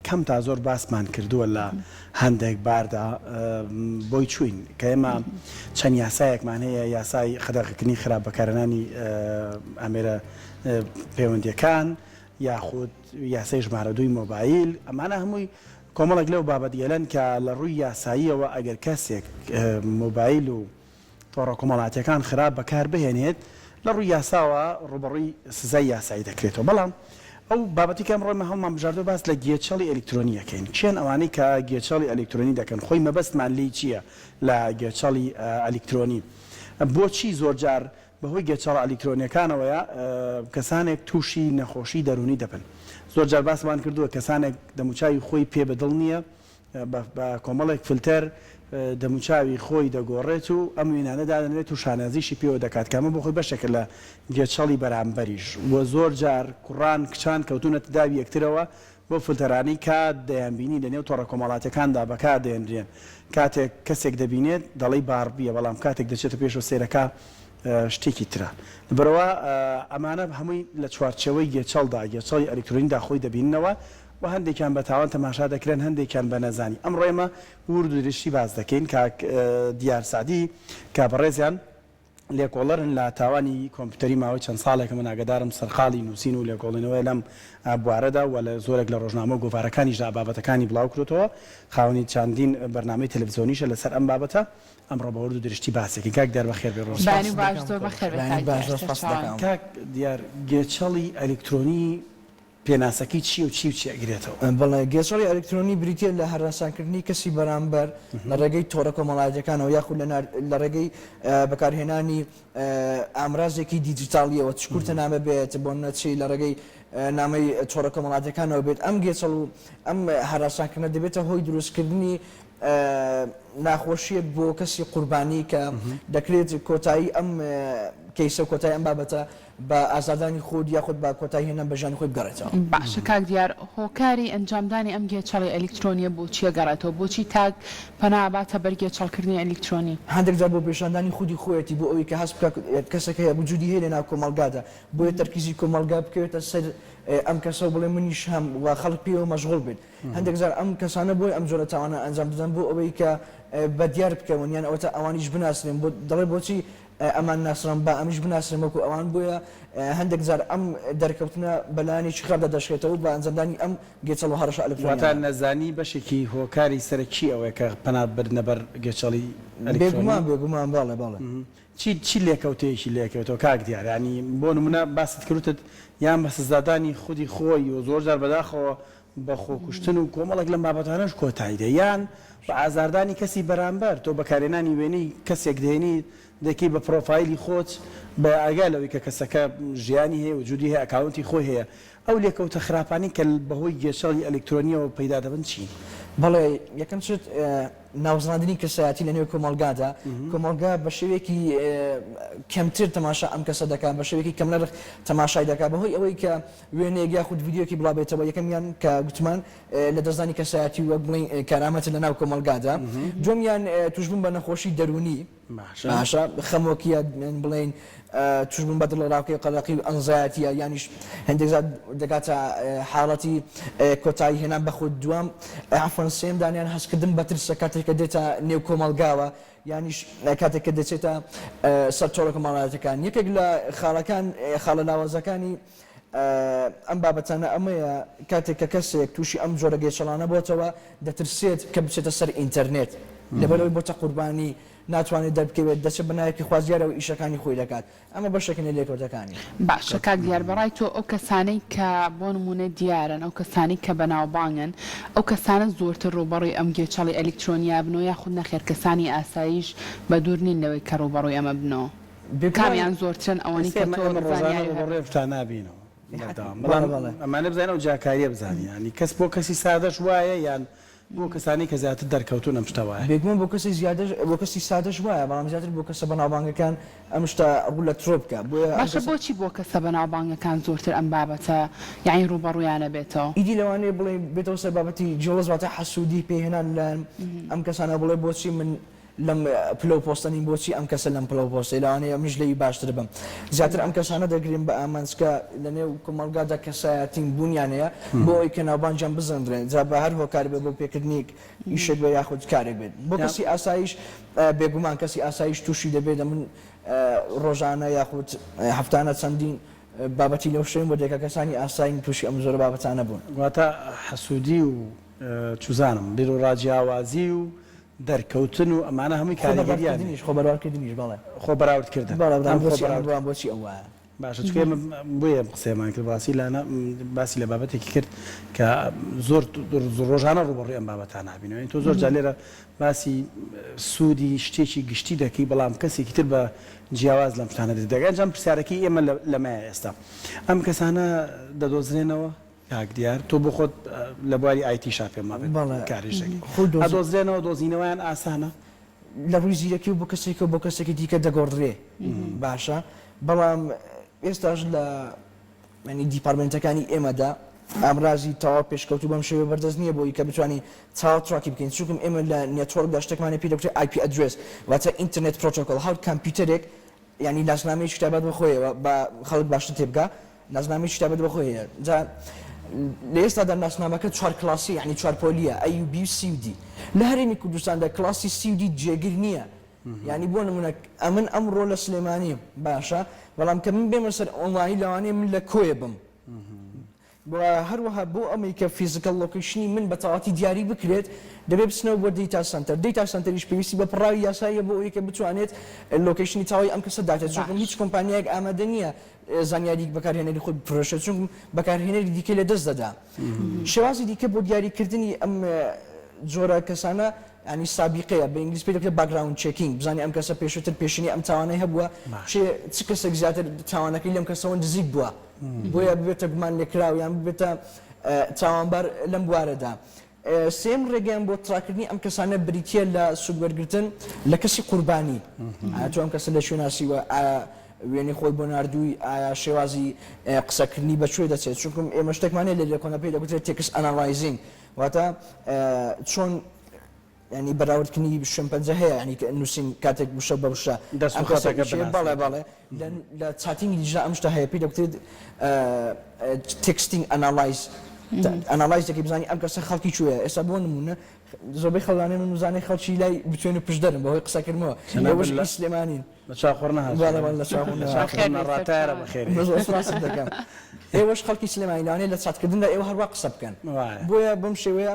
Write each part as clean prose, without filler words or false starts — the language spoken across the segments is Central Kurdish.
کەم تا زۆر باسمان کردووە لە هەندێک باردا بۆی چووین کە ئێمە چەند یاسایەکمان هەیە یاسای قەدەغەکردنی خراپ بەکارهێنانی ئامێرە پەیوەندیەکان یاخود یاسای ژمارە دووی مۆبایل ئەمانە هەمووی کۆمەڵێک لەو بابەتگەلەن کە لە ڕووی یاساییەوە ئەگەر کەسێک مۆبایل و تۆڕە کۆمەڵاتیەکان خراپ بەکار بهێنێت لە ڕووی یاساوە ڕووبەڕووی سزای یاسایی دەکرێتەوە بەڵام ئەو بابەتی کە ئەمڕۆ ئێمە هەڵمان بژاردووە باس لە گێچەڵی ئەلیکترۆنی ئەکەین کێن ئەوانەی کە گێچەڵی ئەلیکترۆنی دەکەن خۆی مەبەستمان لێی چییە لە گێچەڵی ئەلیکترۆنی بۆچی زۆرجار بەهۆی گێچەڵە ئەلیکترۆنیەکانەوەیە کەسانێک تووشی نەخۆشی دەروونی دەبن زۆرجار باسمان کردووە کەسانێک دەموچاوی خۆی پێ بەدڵ نییە بە کۆمەڵێک فلتەر دەموچاوی خۆی دەگۆڕێت و ئەم وێنانە دادەنرێت و شانازیشی پێوە دەکات کە ئەمە بۆ خۆی بەشێکە لە گێچەڵی بەرامبەریش و زۆر جار کوڕان کچان کەوتوونەتە داوی یەکترەوە بەو فلتەرانەی کە دەیانبینی لە نێو تۆڕە کۆمەڵاتیەکاندا بەکاردێنرێن کاتێک کەسێک دەبینێت دەڵێی باڕبیە بەڵام کاتێک دەچێتە پێشەوە سەیرەکا شتێکی ترە لەبەرئەوە ئەمانە هەمووی لە چوارچێوەی گێچەڵدا گێچەڵی ئەلیکترۆنیدا خۆی دەبیننەوە و هەندێکیان بە تاوان تەماشا دەکرێن هەندێکیان بە نەزانی. ئەمڕۆ ئێمە ورد و درشتی باس دەکەین کاک دیار سەعدی کە بەڕێزیان لێکۆڵەرن لە تاوانی کۆمپیوتەری ماوەی چەند ساڵێکە من ئاگادارم سەرقاڵی نووسین و لێکۆڵینەوەیە لەم بوارەدا و لە زۆرێک لە ڕۆژنامە و گۆڤارەکانیشدا بابەتەکانی بڵاو کرۆتەوە خاوەنی چەندین بەرنامەی تەلەفزیۆنیشە لەسەر ئەم بابەتە ئەمڕۆ بە ورد و درشتی باسێکین کاک دیار بەخێر بێی ڕۆژ بەیانی باش زۆر بەخێر بێی کاک دیار سەرچاوان. کاک دیار گێچەڵی ئەلیکترۆنی پێناسەکەی چییە و چی و چی ئەگرێتەوە؟ بەڵێ، گێچەڵی ئەلکترۆنی بریتییە لە هەراسانکردنی کەسی بەرامبەر لە ڕێگەی تۆڕە کۆمەڵایەتییەکانەوە یاخود لە ڕێگەی بەکارهێنانی ئامرازێکی دیجیتاڵییەوە، چ کورتە نامە بێت، بۆ نمونە چی لە ڕێگەی نامەی تۆڕە کۆمەڵاتییەکانەوە بێت، ئەم گێچەڵ و ئەم هەراسانکردنە دەبێتە هۆی دروستکردنی ناخۆشییەک بۆ کەسی قوربانی کە دەکرێت کۆتایی ئەم کەیسە و کۆتایی ئەم بابەتە بە ئازاردانی خود یاخود بە کۆتایی هێنان بە ژیانی خۆی بگەڕێتەوە. باشە کاک دیار هۆکاری ئەنجامدانی ئەم گێچەڵی ئەلیکترۆنیە بۆچی ئەگەڕێتەوە؟ بۆچی تاک پەنا ئەباتە بەر گێچەڵکردنی ئەلیکترۆنی؟ هەندێک جار بۆ پێشاندانی خودی خۆیەتی بۆ ئەوەی کە هەست بکات کەسێک هەیە وجودی هەیە لەناو کۆمەڵگادا بۆیە تەرکیزی کۆمەڵگا بکەوێتە سەر ئەم کەسە و بڵێ منیش هەم و خەڵک پێیەوە مەشغوڵ بێت هەندێک جار ئەم کەسانە بۆیە ئەم جۆرە تاوانە ئەنجام دەدەن بۆ ئەوەی کە بە دیار بکەون یان ئەوەتا ئەوانیش بناسرێن بۆ دەڵێ بۆچی ئەمان ناسران با ئەمیش بناسرێن وەکو ئەوان بۆیە هەندێک جار ئەم دەرکەوتنە بە لایەنێکی خراپدا دەشکێتەوە بە ئەنجامدانی ئەم گێچەڵ و هەڕەشە واتە ئەلکترۆنیانە. نەزانی بەشێکی هۆکاری سەرەکی ئەوەیە کە پەنا بردنە بەر گێچەڵی ئەلکترۆنی؟ بێگومان بێگومان بەڵێ بەڵێ. چی چی لێکەوتەیەکی لێکەوێتەوە کاک دیار یانی بۆ نمونە باست کرد وتت یان بە سزادانی خودی خۆی و زۆر جار بەداخەوە بە خۆکوشتن و کۆمەڵێک لەم بابەتانەش کۆتایی دێ یان بە ئازاردانی کەسی بەرامبەر تۆ بەکارهێنانی وێنەی کەسێک دێنیت دەکەی بە پرۆفایلی خۆت بە ئاگا لەوەی کە کەسەکە ژیانی هەیە وجودی هەیە ئەکاونتی خۆی هەیە ئەو لێکەوتە خراپانەی کە بەهۆی گێچەڵی ئەلیکترۆنیەوە پەیدا دەبن چین؟ بەڵێ یەکەم شت ناوزڕاندنی کەسایەتی لە نێو کۆمەڵگادا، کۆمەڵگا بە شێوەیەکی کەمتر تەماشا ئەم کەسە دەکات، بە شێوەیەکی کەمنرخ تەماشای دەکات، بەهۆی ئەوەی کە وێنەیەک یاخود ڤیدیۆیەکی بڵاوبێتەوە، یەکەمیان کە گوتمان لەدەستدانی کەسایەتی و وەک بڵێین کەرامەت لەناو کۆمەڵگادا، دووەمیان تووشبوون بە نەخۆشی دەروونی، باشە خەمۆکییە بڵێین تووشبوون بە دڵەڕاوکێ و قەلەقی و ئەنزایەتییە یانیش هەندێک جار دەگاتە حاڵەتی کۆتایی هێنان بە خود، دووەم عەفوەن سێیەم دانیان هەستکردن بە ترسە کاتێک کە دێتە نێو کۆمەڵگاوە یانیش کاتێک کە دەچێتە سەر تۆڕە کۆمەڵایەتیەکان یەکێک لە خاڵەکان خاڵە لاوازەکانی ئەم بابەتانە ئەمەیە کاتێک کە کەسێک تووشی ئەم جۆرە گێچەڵانە بۆتەوە دەترسێت کە بچێتە سەر ئینتەرنێت لەبەرئەوەی بۆتە قوربانی ناتوانێت دەربکەوێت دەچێت بە ناوێکی خوازیارەوە ئیشەکانی خۆی دەکات ئەمە بەشێکن لە لێکەوتەکانی. باشە کاک دیار بەڕای تۆ ئەو کەسانەی کە بۆ نموونە دیارن ئەو کەسانەی کە بەناوبانگن ئەو کەسانە زۆرتر ڕووبەڕووی ئەم گێچەڵی ئەلیکترۆنییە بنەوە یاخود نەخێر کەسانی ئاساییش بەدوور نین لەوەی کە ڕووبەڕووی ئەمە بنەوە؟ بێگومان کامیان زۆرترن ئەوەنەی ئێستا کە ئێمە تۆ ئێمە ڕۆژانە زانیاری هەبێ؟ ڕووبەڕووی ئەم شتانە نابینەوە بەردەوام بەڵێ بەڵام بەڵێ. ئەمانە بزانین ئەو جیاکارییە بزانین یانی کەس بۆ کەسی سادەش وایە یان بۆ کەسانی کە زیاتر دەرکەوتوون ئەم شتە وایە. بێگومان بۆ کەسی زیادەش بۆ کەسی سادەش وایە بەڵام زیاتر بۆ کەسە بەناوبانگەکان ئەم شتە ڕوو لە ترۆپکە بۆیە ئەم باشە کەسە. بۆچی بۆ کەسە بەناوبانگەکان زۆرتر ئەم بابەتە یانی ڕووبەڕوویان ئەبێتەوە؟ ئیدی لەوانەیە بڵێی بێتەوە سەر بابەتی جێڵز واتە حەسوودی پێهێنان لەلایەن ئەم کەسانە بڵێ بۆچی من. لەم پلە و پۆستە نیم بۆچی ئەم کەسە لەم پلە و پۆستەی لەوانەیە منیش لێی باشتر بم زیاتر ئەم کەسانە دەگرین بە ئامانج کە لەنێو کۆمەڵگادا کەسایەتین بوونیان هەیە بۆ ئەوەی کە ناوبانگیان بزانرێن جا بە هەر هۆکارێک بێت بۆ پێکردنی ئیشێک بێت یاخود کارێک بێت بۆ کەسی ئاساییش بێگومان کەسی ئاساییش تووشی دەبێت ئەمن ڕۆژانە یاخود هەفتانە چەندین بابەتی لەو شوێن بۆ دێ کە کەسانی ئاسایین تووشی ئەم جۆرە بابەتانە بوون. واتە حەسوودی و چوزانم بیروڕا جیاوازی و دەرکەوتن و ئەمانە هەمووی خۆ کاریگەریان هەیە. بەراوردکردنیش، خۆ بەراوردکردنیش بەڵێ. خۆ بەراوردکردن. بەڵێ ئەم بەڵێ خۆ بۆچی ئەمە بەراورد. بووە بۆچی ئەو وایە. باشە چونکە ئێمە بۆیە ئەم قسەیەمان کرد بەڕاستی لانە باسی لە بابەتێکی کرد کە زۆر ڕۆژانە ڕووبەڕووی ئەم بابەتانە ئەبینەوە یانی تۆ زۆر جار لێرە باسی سوودی شتێکی گشتی دەکەی بەڵام کەسێکی تر بە جیاواز لەم شتانە دەگات ئەنجام پرسیارەکەی ئێمە لەمەیە ئێستا ئەم کەسانە دەدۆزرێنەوە؟ کاک دیار تۆ بۆ خۆت لە بواری IT شا پێم وابێت بەڵێ کاریش دەکەی. خۆی دۆزی. ئەدۆزرێنەوە دۆزینەوەیان ئاسانە؟ لە ڕووی زیرەکی و بۆ کەسێکەوە بۆ کەسێکی دیکە دەگۆڕدرێ باشە بەڵام ئێستاش لە یانی دیپارتمێنتەکانی ئێمەدا ئامرازی تەواو پێشکەوتوو بەم شێوەیە بەردەست نییە بۆی کە بتوانین تەواو track ی بکەین چونکم ئێمە لە network دا شتێکمان هەیە پێی دەگوترێ IP address واتە internet protocol هەر کامپیوتەرێک یانی ناسنامەیەکی تایبەت بە خۆیەوە با خەڵک باشتر تێبگا ناسنامەیەکی تایبەت بە خۆی هەیە جا لە ئێستادا ناسنامەکە چوار کلاسی یانی چوار پۆلیە A و B و C و D لە هەرێمی کوردستاندا کلاسی C و D جێگر نییە یانی بۆ نمونە ئەمن ئەمڕۆ لە سلێمانیم باشە بەڵام کە من بێمە سەر ئۆنلاین لەوانەیە من لە کۆیە بم و هەروەها بۆ ئەمەی کە physical location ی من بە تەواوەتی دیاری بکرێت دەبێت بچنەوە بۆ data center، data center یش پێویستی بە پڕاوی یاساییە بۆ ئەوەی کە بتوانێت location ی تەواوی ئەم کەسە داتێت چونکە باش. هیچ کۆمپانیایەک ئامادە نییە زانیاری بەکارهێنەری خۆی بفرۆشێت چونکە بەکارهێنەری دیکەی لەدەست دەدا. شێوازی دیکە بۆ دیاریکردنی ئەم جۆرە کەسانە یانی سابیقەیە بە ئینگلیزی پێی دەگوترێت background checking بزانی ئەم کەسە پێشووتر پێشینەی ئەم تاوانەی هەبووە باش. چ چ کەسێک زیاتر تاوانەکەی لەم کەسەوە نزیک بووە. بۆیە ببێتە گومانلێکراو یان ببێتە تاوانبار لەم بوارەدا. سێیەم ڕێگەیان بۆ track کردنی ئەم کەسانە بریتییە لە سوودوەرگرتن لە کەسی قوربانی. ئایا تۆ ئەم کەسە لە کوێ ناسیوە؟ ئایا وێنەی خۆی بۆ ناردووی؟ ئایا شێوازی قسەکردنی بە کوێ دەچێت؟ چونکە ئێمە شتێکمان هەیە لە لێکۆڵینەوە پێی دەگوترێت text analyzing واتە چۆن یانی بەراوردکردنی شوێن پەنجە هەیە یانی نووسین کاتێک وشە بە وشە دەست و ئەم کەسە خەتەکە ئیشەیە بناسێت. بەڵێ بەڵێ لە لە chatting یشدا ئەم شتە هەیە پێی دەگوترێت texting analyze analyze دەکەی بزانی ئەم کەسە خەڵکی کوێیە ئێستا بۆ نموونە زۆربەی خەڵکانەی من بزانێ خەڵکی لای بتوێن و پشدەرن بەهۆی قسەکردنەوە جەناب ئێوەش لە ئی سلێمانین. لە چاخوڕ نەهاتووە. بەڵێ بەڵێ لە چاخوڕ لە نەهاتووە. چاخوڕ بەخێر بێی نەڕاتایەرە سەرچاوە. بەخێر من بێی. زۆر سوپاست دەکەم. ئێوەش خەڵکی سلێمانی لەوانەیە لە چاتکردندا ئێوە هەروا قسە بکەن. وایە. بۆیە بەم شێوەیە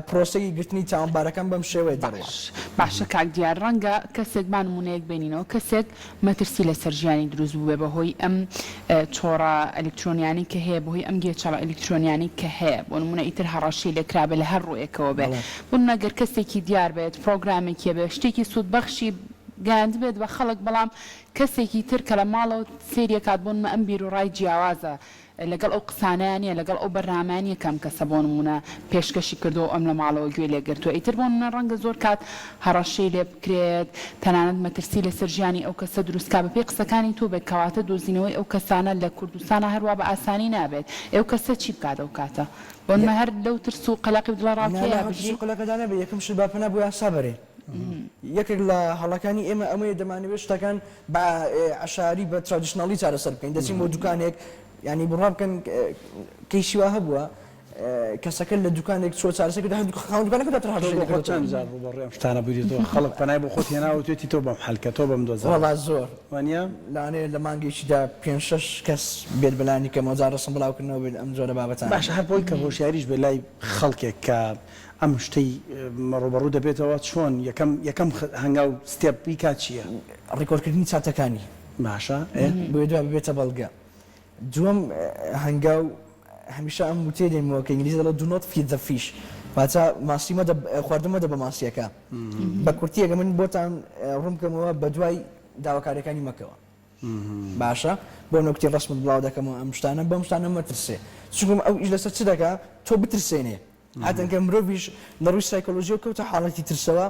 پرۆسەی گرتنی تاوانبارەکان بەم شێوەیە دەڕوات. باش باشە کاک دیار ڕەنگە کەسێک با نمونەیەک بێنینەوە کەسێک مەترسی لەسەر ژیانی دروست بووبێ بەهۆی ئەم تۆڕە ئەلیکترۆنیانەی کە هەیە بەهۆی ئەم گێچەڵە ئەلیکترۆنیانەی کە هەیە بۆ نمونە ئیتر هەڕەشەی لێکرابێ لە هەر ڕووێکەوە بێ بەڵێ. بۆ نمونە گەر کەسێکی دیار بێت پرۆگرامێکی هەبێ شتێکی سوودبەخشی گەیاندبێت بە خەڵک بەڵام کەسێکی تر کە لە ماڵەوە سەیری ئەکات بۆ نمونە ئەم بیروڕای جیاوازە لەگەڵ ئەو قسانەیا نیە لەگەڵ ئەو بەرنامەیە نیە کە ئەم کەسە بۆ نمونە پێشکەشی کردووە و ئەم لە ماڵەوە گوێی لێ گرتووە ئیتر بۆ نمونە ڕەنگە زۆر کات هەڕەشەی لێ بکرێت تەنانەت مەترسی لەسەر ژیانی ئەو کەسە دروست کا بەپێی قسەکانی تۆ بێت کەواتە دۆزینەوەی ئەو کەسانە لە کوردستانا هەروا بە ئاسانی نابێت ئێ ئەو کەسە چی بکات ئەو کاتە بۆ نمونە هەر لەو ترس و قەلەقی و نا دڵەڕاوکێیە لە ترس بژی؟ و قەلەقیدا نەبێت یەکەم شت با پەنا بۆ یاسا بەرێ یەکێک لە هەڵەکانی ئێمە ئەمەیە دەمانەوێت شتەکان بە عەشایەری بە traditional ی چارەسەر بکەین دەچین بۆ دوکانێک یانی بڕوا بکەن کەیسی وا هەبووە کەسەکە لە دوکانێک چووە چارەسەر کردووە هەر خاوەن دوکانەکە دواتر تۆ هەڕەشەی بۆ لێ خۆت کردووە چەند جار ڕووبەڕووی ئەم شتانە بوویتەوە خەڵک پەنای بۆ خۆت هێناوە وتوێتی تۆ بەم حەل کە تۆ بەم دۆزەوە وەڵا زۆر وانییە؟ لەوانەیە لە مانگێکیدا پێنج شەش کەس بێت بەلانی کەمەوە جا ڕەسم بڵاوکردنەوە بێت ئەم جۆرە بابەتانە. باشە هەر بۆی کە هۆشیاریش بێت لای خەڵکێک کە ئەم شتەی ڕووبەڕوو دەبێتەوە چۆن یەکەم یەکەم هەنگاو step بیکات چییە؟ record کردنی چاتەکانی. باشە ئێ. بۆیە دوای ببێتە بەڵگە. دووەم هەنگاو هەمیشە ئەم وتەیە دێنمەوە کە ئینگلیزی دەڵێت do not feed the fish واتە ماسی مەدە خواردن مەدە بە ماسییەکە. بە کورتی ئەگەر من بۆتان ڕوون بکەمەوە بەدوای داواکارییەکانی مەکەوە. باشە بۆ نوکتی ڕەسمت بڵاو دەکەمەوە ئەم شتانە بەم شتانە مەترسێ چونکە ئەو ئیش لەسەر چ دەکا تۆ بترسێنێ هاتن کە مرۆڤیش لە ڕووی سایکۆلۆژیەوە کەوتە حاڵەتی ترسەوە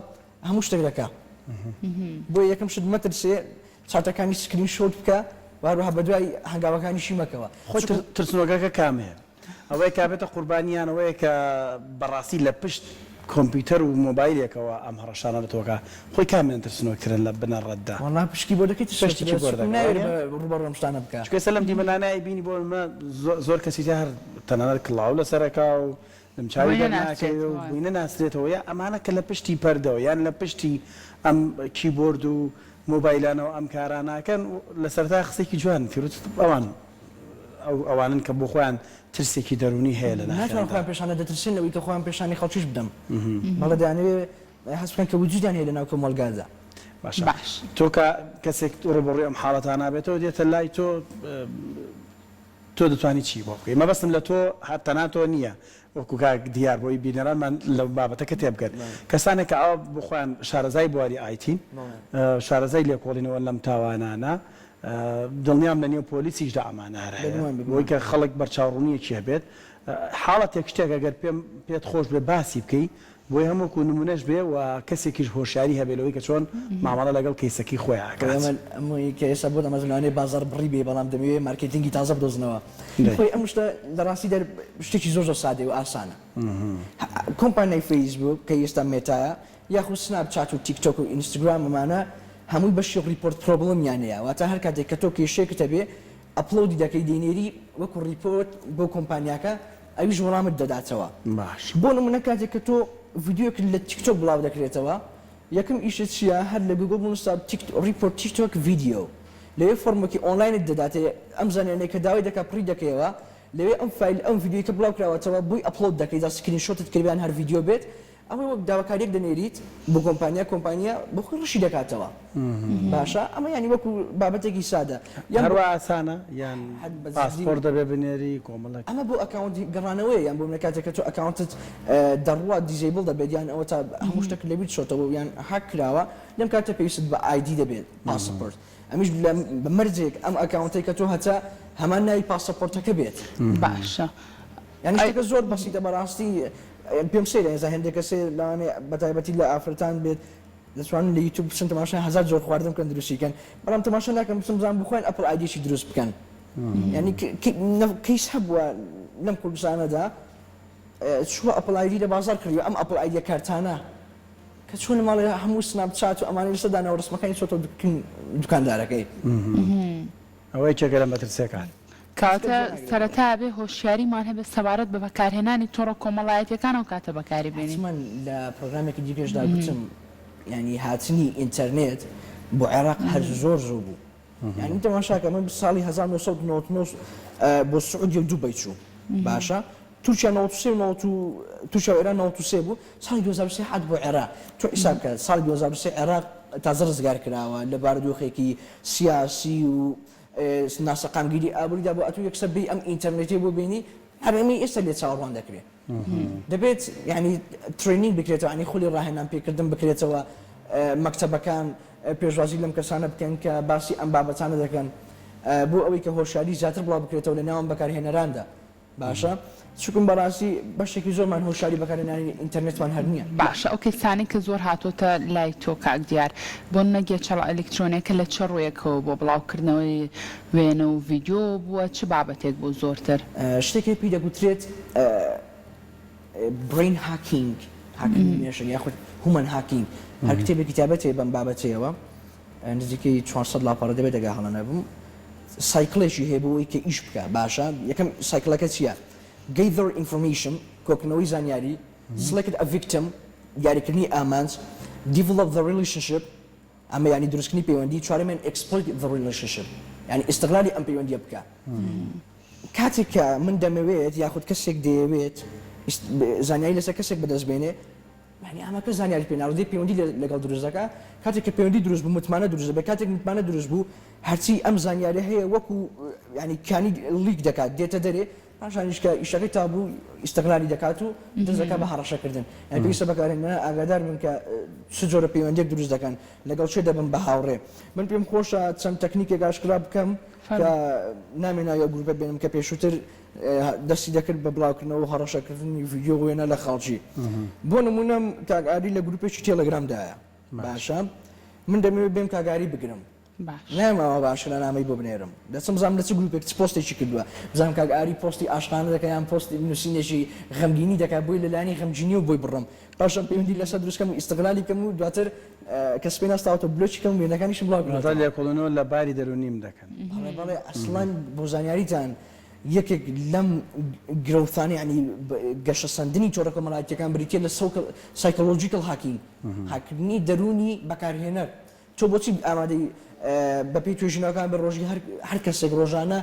هەموو شتێک دەکا بۆ یەکەم شت مەترسێ چاتەکانی screenshot بکە و هەروەها بەدوای هەنگاوەکانیشی مەکەوە خۆی ترسنۆکەکە کامەیە؟ ئەوەیە کە بێتە قوربانی یان ئەوەیە کە بەڕاستی لە پشت. کۆمپیوتەر و مۆبایلێکەوە ئەم هەڕەشانە لە تۆ ئەکا، خۆی کامیان ترسنۆکترن لە بنەڕەتدا؟ وەڵا پشکی بۆ دەکەی پشتێکی ترسنۆکترە بۆ چونکە دەکا ناوێرێ وانیە؟ بە ڕووبەڕوو ئەم شتانە بکا. چونکە ئێستا لەم دیمەنانە ئەیبینی بۆ نمونە زۆر کەسی تیا هەر تەنانەت کڵاو لەسەر ئەکا و دەمچاوی بۆی دەرناکەوێ و نەناسرێتەوە. بۆی نەناسرێتەوە یا ئەمانە کە لە پشتی پەردەوە یان لە پشتی ئەم کیبۆرد و مۆبایلانەوە ئەم کارانە ئەکەن لە سەرەتا قسەیەکی جوان کرد وتت ئەوان ئەو ئەوانەن کە بۆ خۆیان ترسێکی دەروونی هەیە لە ناتوانن ناخیاندا. خۆیان پێشان دەترسێن لەوەی کە خۆیان پێشانی خەڵکیش بدەم بەڵێ دەیانەوێ هەست بکەن کە وجودیان هەیە لەناو کۆمەڵگادا. باشە باش. تۆ کە کەسێک ڕووبەڕووی ئەم حاڵەتانە بێتەوە دێتە لای تۆ تۆ دەتوانی چی بۆ بکەی؟ مەبەستم لە تۆ هەر تەنها تۆ نییە وەکو کاک دیار بۆی بینەرانمان لە بابەتەکە تێبگەن کەسانێک کە ئاوا بۆ خۆیان شارەزای بواری ئایتین شارەزای لێکۆڵینەوەن لەم تاوانانە دڵنیام لە نێو پۆلیسیشدا ئەمانە هەر هەیە بۆی کە خەڵک بەرچاوڕوونیەکی هەبێت حاڵەتێک شتێک ئەگەر پێم پێت خۆش بێ باسی بکەی بۆی هەم وەکو نمونەش بێ و کەسێکیش هۆشیاری هەبێ لەوەی کە چۆن مامەڵە لەگەڵ کەیسەکەی خۆیا ئەکات. ئەمەی کە ئێستا بۆت ئەمە لەوانەیە بازاڕ بڕی بێ بەڵام دەمەوێ مارکێتینگی تازە بدۆزنەوە. خۆی ئەم شتە لە ڕاستیدا شتێکی زۆر زۆر سادەیە و ئاسانە. کۆمپانیای فەیسبووک کە ئێستا مێتایە یاخود سناپ چات و تیک تۆک و ئینستگرام ئەمانە هەمووی بەشی report problem یان هەیە واتە هەر کاتێک کە تۆ کێشەیەکت هەبێ upload ی دەکەی دەینێری وەکو ڕیپۆرت بۆ کۆمپانیاکە ئەویش وەڵامت دەداتەوە. باشە. بۆ نمونە کاتێک کە تۆ ڤیدیۆیەکت لە تیکتۆک بڵاو دەکرێتەوە یەکەم ئیشت چیە هەر لە گوگڵ بنوسە report TikTok video لەوێ فۆرمێکی ئۆنلاینت دەداتێ ئەم زانیانەی کە داوای دەکا پڕی دەکەیەوە لەوێ ئەم فایل ئەم ڤیدیۆی کە بڵاو کراوەتەوە بۆی upload دەکەی جا screenshot ت کردبێ یان هەر ڤیدیۆ بێت ئەوەی وەک داواکاریەک دەنێریت بۆ کۆمپانیا کۆمپانیا بۆ خۆی ڕەشی دەکاتەوە باشە ئەمە یانی وەکو بابەتێکی سادە یان هەروا ئاسانە یان پاسپۆرت دەبێ بنێری کۆمەڵێک. ئەمە بۆ account گەڕانەوەیە یان بۆ منە کاتێک کە تۆ account ت دەڕوات disable دەبێت یان ئەوە تا هەموو شتێک لەبیر چۆتەوە یان هاک کراوە لەم کاتە پێویستت بە ID دەبێت پاسپۆرت ئەمیش بە مەرجێک ئەم account ەی کە تۆ هەتە هەمان ناوی پاسەپۆرتەکە بێت. باشە یانی شتەکە زۆر بەسیتە بەڕاستی پێم سەیرە ئێستا هێندێک کەسێ لەوانەیە بەتایبەتی لە ئافرەتان بێت دەتوانن لە یوتیوب بچن تەماشای هەزار جۆر خواردن بکەن دروستی کەن بەڵام تەماشا ناکەن بچن بزانن بۆ خۆیان Apple ID ێکی دروست بکەن یانی کەیس هەبووە لەم کوردستانەدا چووە Apple ID لە بازاڕ کڕیوە ئەم Apple ID ە کارتانە کە چۆن لە ماڵێ هەموو سناپ چات و ئەمانەی لەسەر داناوە ڕسمەکانی چۆتەوە دوکاندارەکەی. ئەوە یەکێکە لە مەترسیەکان. کەواتە سەرەتا ئەبێ هۆشیاریمان هەبێت سەبارەت بە بەکارهێنانی تۆڕە کۆمەڵایەتیەکان ئەو کاتە بەکاری بێنین. حەتمەن لە پرۆگرامێکی دیکەشدا گوتم یانی هاتنی ئینتەرنێت بۆ عێراق هەر زۆر زوو بوو یانی تەماشاکە من ساڵی 1999 بۆ سعودیە و دوبەی چووم باشە تورکیا 93 و 90 تورکیا و ئێران 93 بوو ساڵی 2003 هات بۆ عێراق تۆ حیساب کە ساڵی 2003 عێراق تازە ڕزگار کراوە لە بارودۆخێکی سیاسی و ناسەقامگیری ئابووریدا بۆ ئەتوو یەکسەر بێی ئەم ئینتەرنێتەی بۆ بێنی هەر ئەمەی ئێستا لێ چاوەڕوان دەکرێ دەبێت یعنی training بکرێتەوە ینی خولی ڕاهێنان پێکردن بکرێتەوە مەکتەبەکان پێشوازی لەم کەسانە بکەن کە باسی ئەم بابەتانە دەکەن بۆ ئەوەی کە هۆشیاری زیاتر بڵاو بکرێتەوە لە ناوم بەکارهێنەراندا باشە چونکم بەڕاستی بەشێکی زۆرمان هۆشیاری بەکارهێنانی ئینتەرنێتمان هەر نییە. باشە ئەو کەیسانەی کە زۆر هاتۆتە لای تۆ کاک دیار بۆ نمونە گێچەڵە ئەلیکترۆنیەکە لە چ ڕویەکەوە بووە بڵاوکردنەوەی وێنە و ڤیدیۆ بووە چ بابەتێک بوو زۆرتر؟ شتێک هەیە پێی دەگوترێت brain hacking، هاککردنی مێشک یاخود human hacking، هەر کتێبێکی تایبەت هەیە بەم بابەتەیەوە. نزیکەی 400 لاپەڕە دەبێت ئەگەر هەڵە نەبم cycle ێکی هەیە بۆ ئەوەی کە ئیش بکا باشە یەکەم cycle ەکە چییە gather information کۆکردنەوەی زانیاری select a victim دیاریکردنی ئامانج develop the relationship ئەمە یانی دروستکردنی پەیوەندی چوارەمیان exploit the relationship یانی ئیستغلالی ئەم پەیوەندیە بکە کاتێک کە من دەمەوێت یاخود کەسێک دەیەوێت زانیاری لەسەر کەسێک بەدەست بێنێ یانی ئەمە کەس زانیاری پێ ناڕۆ دێ پەیوەندی لەگەڵ دروست دەکا کاتێک کە پەیوەندی دروست بوو متمانە دروست دەبێت کاتێک متمانە دروست بوو هەرچی ئەم زانیاری هەیە وەکو ینی کانی leak دەکات دێتە دەرێ پاشانیش کە ئیشەکەی تا بوو ئیستغلالی دەکات و دەست دەکات بە هەڕەشەکردن یانی پێویستە بەکارهێنەران ئاگادار بن کە چ جۆرە پەیوەندیەک دروست دەکەن لەگەڵ کێ دەبن بە هاوڕێ من پێم خۆشە چەند تەکنیکێک ئاشکرا بکەم کە نامێ ناوی ئەو گروپە بێنم کە پێشووتر دەستی دەکرد بە بڵاوکردنەوە و هەڕەشەکردنی ڤیدیۆ و وێنە لە خەڵکی. بۆ نموونە کاک ئاری لە گروپێکی تێڵێگرامدایە. باشە من دەمەوێت بێم کاک ئاری بگرم. باش. نایەم ئاوا بە ئاشکرا نامەی بۆ بنێرم. دەچم بزانم لە چ گروپێک چ پۆستێکی کردووە. بزانم کاک ئاری پۆستی ئاشقانە دەکا یان پۆستی نووسینێکی غەمگینی دەکا بۆی لە لایەنی غەمگینیەوە بۆی بڕم. پاشان پەیوەندی لەسەر دروست کەم و ئیستغلالی بکەم و دواتر کە سپی نەستاوەتەوە بلۆکی کەم و وێنەکانیشم بڵاو واتە کردۆتەوە. لێکۆڵینەوە لە باری دەروونیم دەکەن. بەڵێ بەڵێ ئەسڵەن بۆ زانیاریتان یەکێک لەم growth انە یانی گەشەسەندنی تۆڕە کۆمەڵایەتیەکان بریتیە لە psychological hacking هاککردنی دەروونی بەکارهێنەر. تۆ بۆچی ئامادەی بەپێی توێژینەوەکان بە ڕۆژی هەر کەسێک ڕۆژانە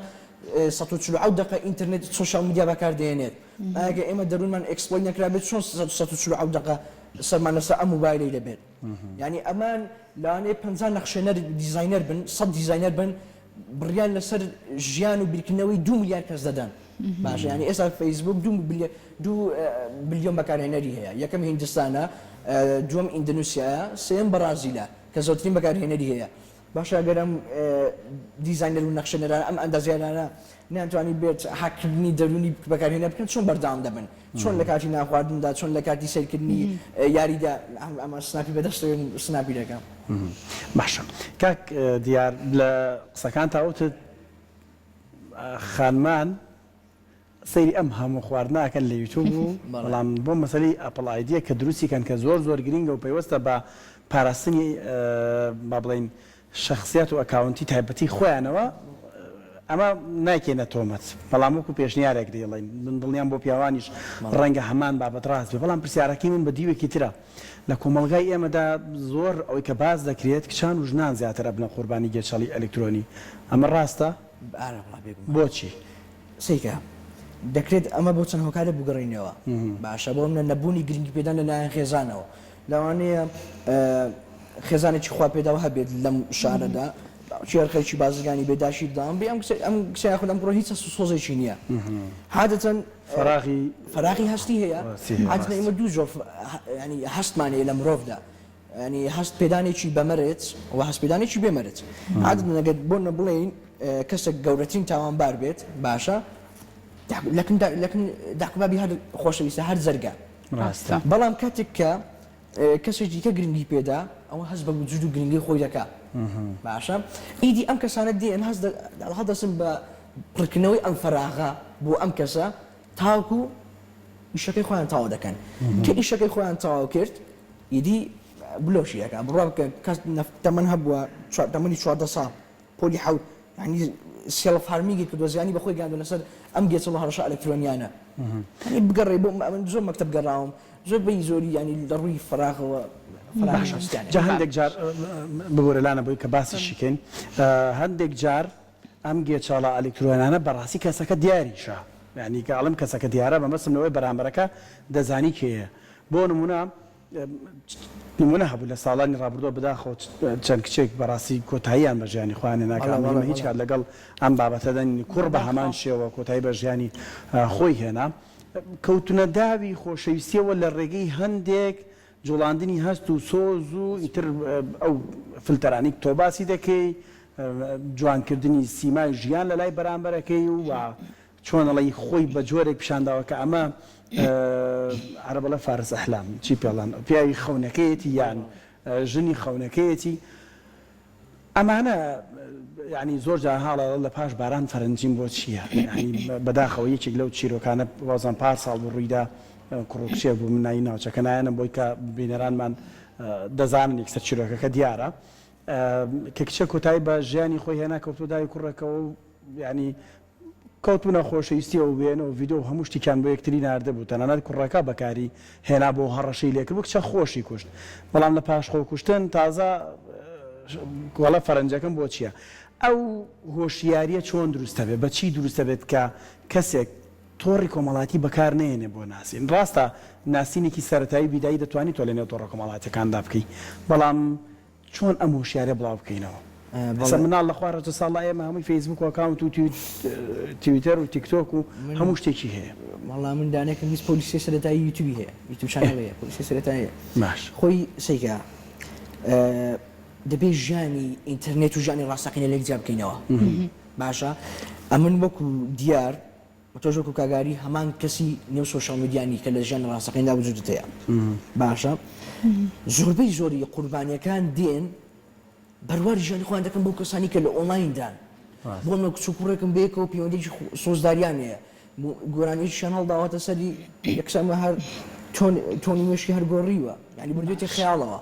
147 دەقە ئینتەرنێت social media بەکاردێنێت ئاگە ئێمە دەروونمان exploit نەکرابێت چۆن 147 دەقە سەرمان لەسەر ئەم موبایلەی دەبێت یعنی ئەمان لەوانەیە 50 نەخشێنەر دیزاینەر بن 100 دیزاینەر بن بڕیار لەسەر ژیان و بیرکردنەوەی دوو ملیار کەس دەدەن باشە یعنی ئێستا فەیسبوک دوو بلیۆن بەکارهێنەری هەیە یەکەم هیندستانە دووەم ئیندونیسیایە سێیەم بەڕازیلە کە زۆرترین بەکارهێنەری هەیە باشە ئەگەر ئەم دیزاینەر و نەخشێنەرانە ئەم ئەندازیارانە نەیانتوانی بێت هاککردنی دەروونی بەکارهێنەر بکەن چۆن بەردەوام دەبن چۆن لە کاتی نانخواردندا چۆن لە کاتی سەیرکردنی یاریدا ئەمە سناپی بەدەستەوەی سناپی دەکەم. باشە کاک دیار لە قسەکانتا وتت خانمان سەیری ئەم هەموو خواردنە ئەکەن لە یوتوب و بەڵام بۆ مەسەلەی Apple ID یە کە دروستی کەن کە زۆر زۆر گرینگە و پەیوەستە بە پاراستنی با بڵێین شەخسیات و account ی تایبەتی خۆیانەوە ئەمە نایکەینە تۆمەت بەڵام وەکو پێشنیارێک دەیڵێین من دڵنیام بۆ پیاوانیش ڕەنگە هەمان بابەت ڕاست بێ بەڵام پرسیارەکەی من بە دیوێکی ترە لە کۆمەڵگای ئێمەدا زۆر ئەوەی کە باس دەکرێت کچان و ژنان زیاتر ئەبنە قوربانی گێچەڵی ئەلکترۆنی ئەمە ڕاستە؟ ئارە وەڵا بێگومان. بۆچی؟ سەیرکە دەکرێت ئەمە بۆ چەند هۆکارێک بگەڕێینەوە باشە بۆ منە نەبوونی گرنگی پێدان لە لایەن خێزانەوە لەوانەیە خێزانێکی خوا پێداو هەبێت لەم شارەدا باوکی هەر خەریکی بازرگانی بێ داشی دام بێ ئەم کچە ئەم کچە یاخود ئەم کوڕە هیچ هەست و سۆزێکی نییە عادەتەن فەراغی فەراغی هەستی هەیە هەستی هەیە، عادەتەن ڕاست. ئێمە دوو جۆر یانی هەستمان هەیە لە مرۆڤدا یانی هەست پێدانێکی بە مەرج و هەست پێدانێکی بێ مەرج عادەتەن ئەگەر بۆ نە بڵێین کەسێک گەورەترین تاوانبار بێت باشە لەکن لەکن داکوبابی هەر خۆشەویستە هەر جەرگە ڕاستە. بەڵام کاتێک کە کەسێکی دیکە گرنگی پێدا ئەوە هەست بە وجود و گرنگی خۆی دەکا باشە ئیدی ئەم کەسانە دێن هەست هەڵدەسن بە پڕکردنەوەی ئەم فەراغە بۆ ئەم کەسە تاوەکو ئیشەکەی خۆیان تەواو دەکەن کە ئیشەکەی خۆیان تەواو کرد ئیدی بلۆکی دەکا بڕوا بکە کەس تەمەن هەبووە تەمەنی 14 ساڵ پۆلی حەوت یانی self harming ی کردوە زیانی بەخۆی گەیاندوە لەسەر ئەم گێچەڵ و هەڕەشە ئەلکترۆنیانە یانی بگەڕێ بۆ من زۆر مەکتەب گەڕاوم زۆر بەی زۆری یانی لە ڕووی فەراغەوە فەراغی باشە هەستیان جا هەیە. هەندێک جار ببورە لانە بۆی کە باسیشی کەین هەندێک جار ئەم گێچەڵە ئەلکترۆنانە بەڕاستی کەسەکە دیاریشە یانی کە ئەڵێم کەسەکە دیارە مەبەستم لەوەیە بەرامبەرەکە دەزانی کێیە بۆ نمونە نمونە هەبوو لە ساڵانی ڕابردووە بەداخەوە چەند کچێک بەڕاستی کۆتاییان بە ژیانی خۆیان هێنا کە بەڵێ ئەمە بەڵێ ئێمە هیچ بەڵێ. کات لەگەڵ ئەم بابەتەدا نین کوڕ بە هەمان بەداخەوە. شێوە کۆتایی بە ژیانی خۆی هێنا کەوتنە داوی خۆشەویستیەوە لە ڕێگەی هەندێک جوڵاندنی هەست و سۆز و ئیتر ئەو فلتەرانەی تۆ باسی دەکەی جوانکردنی سیمای ژیان لە لای بەرامبەرەکەی و چۆن ئەڵێی خۆی بە جۆرێک پیشان داوە کە ئەمە عەرەب ئەڵێ فارس احلام چی پێڵێن پیاوی خەونەکەیەتی یان ژنی خەونەکەیەتی ئەمانە یعنی زۆر جار هاڵە لە پاش باران فەرەنجیم بۆ چییە یعنی بەداخەوە یەکێک لەو چیرۆکانە وازان پار ساڵ بوو ڕوویدا کوڕ و کچێک بوو من ناوی ناوچەکە نایەنم بۆی کە بینەرانمان دەزانن یەکسەر چیرۆکەکە دیارە کە کچە کۆتایی بە ژیانی خۆی هێنا کەوتۆ داوی کوڕێکەوە و یعنی کەوتبوونە خۆشەویستیەوە وێنە و ڤیدۆ و هەموو شتێکیان بۆ یەکتری ناردبوو تەنانەت کوڕەکە بەکاری هێنابوو و هەڕەشەی لێکردبوو کچە خۆشی کوشت بەڵام لە پاش خۆکوشتن تازە وەڵا فەرەنجەکەم بۆ چیە ئەو هۆشیاریە چۆن دروست دەبێت بە چی دروست دەبێت کە کەسێک تۆڕی کۆمەڵاتی بەکار نەهێنێ بۆ ناسین ڕاستە ناسینێکی سەرەتایی بیدایی دەتوانی تۆ لەنێو تۆڕە کۆمەڵاتیەکاندا بکەی بەڵام چۆن ئەم هۆشیاریە بڵاو بکەینەوە؟ ئێستا مناڵ لە خوار 18 ساڵ لای ئێمە هەمووی فەیسبوک و account و تویتەر و تیک تۆک و هەموو شتێکی هەیە. وەڵا من دانەیەکم 20 پۆلیسی سەرەتایی یوتیوبی هەیە یوتیوب channel هەیە پۆلیسی سەرەتایی هەیە باش. خۆی سەیکە دەبێ ژیانی ئینتەرنێت و ژیانی ڕاستەقینە لێک جیا بکەینەوە باشە ئەمن وەکو دیار تۆش وەکو کاک ئاری هەمان کەسی نێو social media نی کە لە ژیانی ڕاستەقینەدا وجودت هەیە باشە زۆربەی زۆری قوربانیەکان دێن. بەرواری ژیانی خۆیان دەکەن بەو کەسانی کە لە ئۆنلایندان. بۆ نمونە کچ و کوڕێکم بەیەکەوە پەیوەندیی سۆزداریان هەیە، گۆرانییەکیشیان هەڵداوەتە سەری، یەکسەر هەر تۆنی مێشکی هەر گۆڕیوە، یانی بردوویەتی خەیاڵەوە.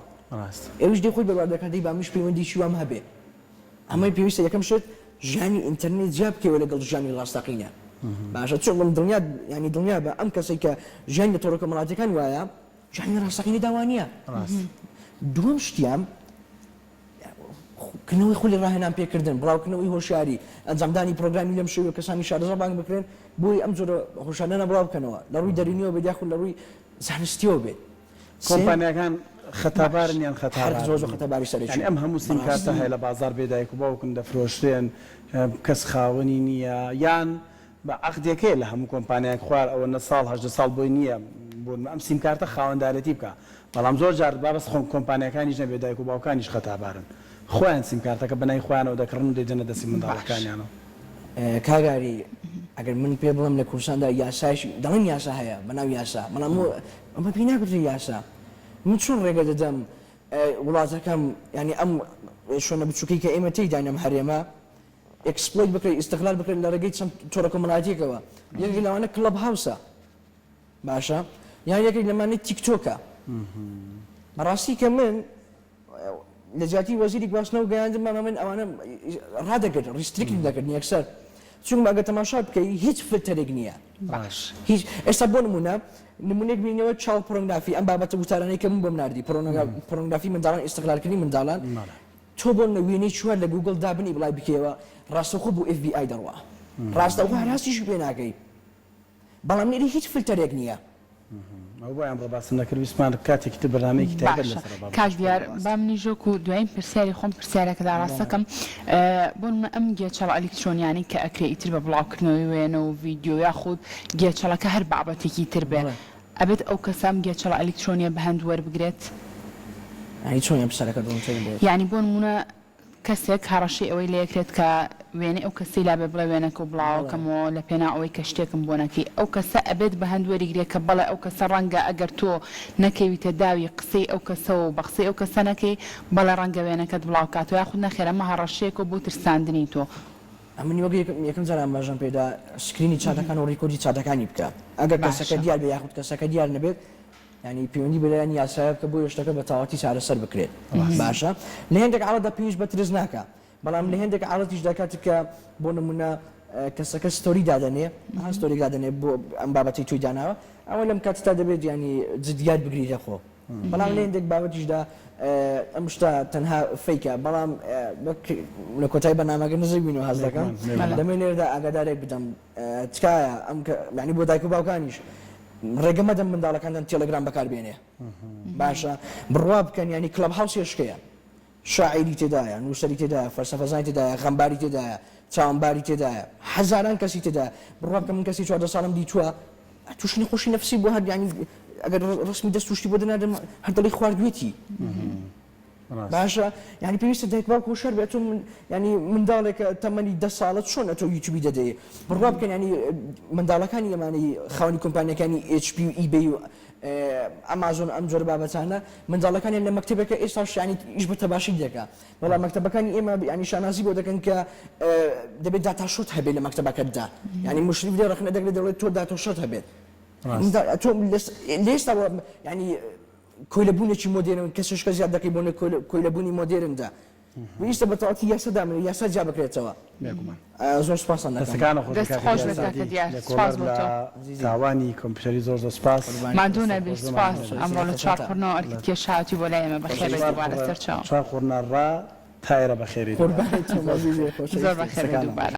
ئەویش دێ خۆی بەروار دەکات، دەی با منیش پەیوەندیی وام هەبێ. ئەمەی پێویستە یەکەم شت ژیانی ئینتەرنێت جیا بکەیەوە لەگەڵ ژیانی ڕاستەقینە. باشە چۆن من دڵنیا یانی دڵنیا بە ئەم کەسەی کە ژیانی لە تۆڕە کۆمەڵاتییەکان وایە، ژیانی ڕاستەقینەدا وا نییە. دووەم شتیان کردنەوەی خولی ڕاهێنان پێکردن، بڵاوکردنەوەی هۆشیاری، ئەنجامدانی پرۆگرامی لەم شێوەیە کەسانی شارەزا بانگ بکرێن بۆی ئەم جۆرە هۆشیاریانە بڵاو بکەنەوە لە ڕووی دەروونیەوە بێت یاخود لە ڕووی زانستیەوە بێت. کۆمپانیاکان خەتابارن یان هەر خەتابار زۆر زۆر نین؟ خەتاباری سەرەکین یانی ئەم هەموو سیم کارتە بەڕاستی. هەیە لە بازاڕ بێ دایک و باوکن دەفرۆشرێن کەس خاوەنی نییە یان بە عەقدێک هەیە لە هەموو کۆمپانیایەک خوار ئەوەنە ساڵ 18 ساڵ بۆی نییە بۆ ئەم سیم کارتە خاوەندارێتی بکا بەڵام زۆر جار با بەس خۆم کۆمپانیاکانیش نەبێ دایک و باوکانیش خەتابارن خۆیان سیم کارتەکە بەناوی خۆیانەوە دەکڕن و دەیدەنە دەستی باش. منداڵەکانیانەوە. کاک ئاری ئەگەر من پێ بڵێم لە کوردستاندا یاسایش دەڵێن یاسا هەیە بەناو یاسا بەڵام ئەمە پێی ناگوترێ یاسا من چۆن ڕێگە دەدەم وڵاتەکەم یانی ئەم شوێنە بچووکەی کە ئێمە تێیداین ئەم هەرێمە exploit بکرێت ئیستغلال بکرێت لە ڕێگەی چەند تۆڕە کۆمەڵایەتیەکەوە یەکێک لەوانە Clubhouse ە باشە یان یەکێک لەمانەی تیکتۆکە بەڕاستی کە من لە جیاتی وەزیری گواستنەوە گەیاندن مامە من ئەوانە ڕادەگرت restrict م دەکردن یەکسەر چونکە ئەگەر تەماشا بکەی هیچ فلتەرێک نییە باش هیچ ئێستا بۆ نمونە نمونێک بینەوە child pornography ئەم بابەتە وتارانەی کە من بۆم ناردی پۆرنۆگرافی منداڵان ئیستغلالکردنی منداڵان تۆ بۆ نمونە وێنەی چوار لە گوگڵ دابنی بڵای بکەیەوە ڕاستەوخۆ بۆ FBI دەڕوا ڕاستەوخۆ هەر هەستیشی پێ ناکەی بەڵام لێرە هیچ فلتەرێک نییە. ئەوە بۆ ئەمڕۆ باسم نەکرد ویستمان کاتێکی تر بەرنامەیەکی تایبەت باشە لەسەر ئەو بابەتە کاک بکەین دیار بەڕاستی. با منیش وەکو دوایین پرسیاری خۆم پرسیارێکت ئاڕاستەکەم بۆ نمونە ئەم گێچەڵە ئەلیکترۆنیانەی کە ئەکرێ ئیتر بە بڵاوکردنەوەی وێنە و ڤیدیۆ یاخود گێچەڵەکە هەر بابەتێکی تر بێ بەڵێ. ئەبێت ئەو کەسە ئەم گێچەڵە ئەلیکترۆنیە بەهەند وەربگرێت؟ یانی چۆن پرسیارەکەت ڕوونتر بێت؟ یانی بۆ نمونە کەسێک هەڕەشەی ئەوەی لێکرێت کە وێنەی ئەو کەسەی لابێ بڵێ وێنەکەو بەڵێ. بڵاوەکەمەوە لە پێناو ئەوەی کە شتێکم بۆ نەکەی ئەو کەسە ئەبێت بە هەند وەریگرێ کە بەڵێ ئەو کەسە ڕەنگە ئەگەر تۆ نەکەویتە داوی قسەی ئەو کەسەوە و بە قسەی ئەو کەسە نەکەی بەڵێ ڕەنگە وێنەکەت بڵاو کاتەوە یاخود نەخێر ئەمە هەڕەشەیەکەو بۆ ترساندنی تۆ. ئەمن وەک یەکەم جار ئاماژەم پێدا screen ی چاتەکان و record ی چاتەکانی بکە ئەگەر کەسەکە باشە. دیار بێ یاخود کەسەکە دیار نەبێت یانی پەیوەندی بە لایەنی یاسایە بکە بۆیە شتەکە بە تەواوەتی چارەسەر بکرێت باشە لە هێندێک حاڵەتدا پێویست بە ترس ناکا بەڵام لە هێندێک حاڵەتیشدا کاتێک کە بۆ نمونە کەسەکە story دادەنێ ها story دادەنێ بۆ ئەم بابەتەی تۆی داناوە ئەوە لەم کاتەدا دەبێت یانی جدیات بگریتە خۆ بەڵام لە هێندێک بابەتیشدا ئەم شتە تەنها fake ە بەڵام وەک لە کۆتای بەرنامەکە نزیک بووینەوە هەست دەکەم دەمەوێت لێرەدا ئاگادارێک بدەم تکایە ئەم یانی بۆ دایک و باوکانیش ڕێگە مەدەن منداڵەکانتان تێلێگرام بەکار بێنێ باشە بڕوا بکەن یانی Clubhouse ێشکەیە شاعیری تێدایە نووسەری تێدایە فەلسەفەزانی تێدایە غەمباری تێدایە چاوەنباری تێدایە هەزاران کەسی تێدایە بڕوا بکە من کەسی 14 ساڵم دیتووە تووشی نەخۆشی نەفسی بووە هەر یانی ئەگەر ڕسمی دەست تووشتی بۆ دەناردم هەر دڵی خواردوێتی باشە یانی پێویستە دایک باوک هۆشیار بێت تۆ یانی منداڵێکە تەمەنی دە ساڵە چۆن ئەتۆ یوتیوبی دەدەی بڕوا بکەن یانی منداڵەکانی ئەمانەی خاوەنی کۆمپانیەکانی HP و eBay و ئەمازۆن ئەم جۆرە بابەتانە منداڵەکانیان لە مەکتەبێکە ئێستاش یانی ئیش بە تەباشیر دەکا بەڵام مەکتەبەکانی ئێمە یانی شانازی بۆ دەکەن کە دەبێت داتاشۆت هەبێت لە مەکتەبەکەتدا یانی مشریف لێ ڕەخنە دەگرێت دەڵێت تۆ داتاشۆت هەبێت تۆ لە ئێستاوە یانی کۆیلەبوونێکی مۆدێرن کە شتەکە زیاد دەکەی بۆ کۆیلەبوونی مۆدێرندا پێویستە بە تەواوەتی یاسا دابنرێت یاسا جیا بکرێتەوە بێگومان زۆر سوپاستان دەکەم. دەستەکانت خۆش بێت دەست کاکە خۆش دیار بێت کاکە سەعدی دیار لێکۆڵەر سوپاس بۆ لە تۆ. تاوانی کۆمپیوتەری زۆر زۆر سوپاس. ماندوو دەستت نەبی خۆش بێ سوپاس ماندوو نەبی. ئەمڕۆ لە چوارقوڕنەوە ئەرکت کێشاوەتی بۆ لای ئێمە بەخێر بێی چوار دووبارە قوڕە سەرچاوم. چوارقوڕنە ڕا تا ئێرە بەخێرێی دووبارە. قوربانی تۆم ئەزیزی زۆر خۆشەویستی. بەخێر بێی دەستەکانت دووبارە.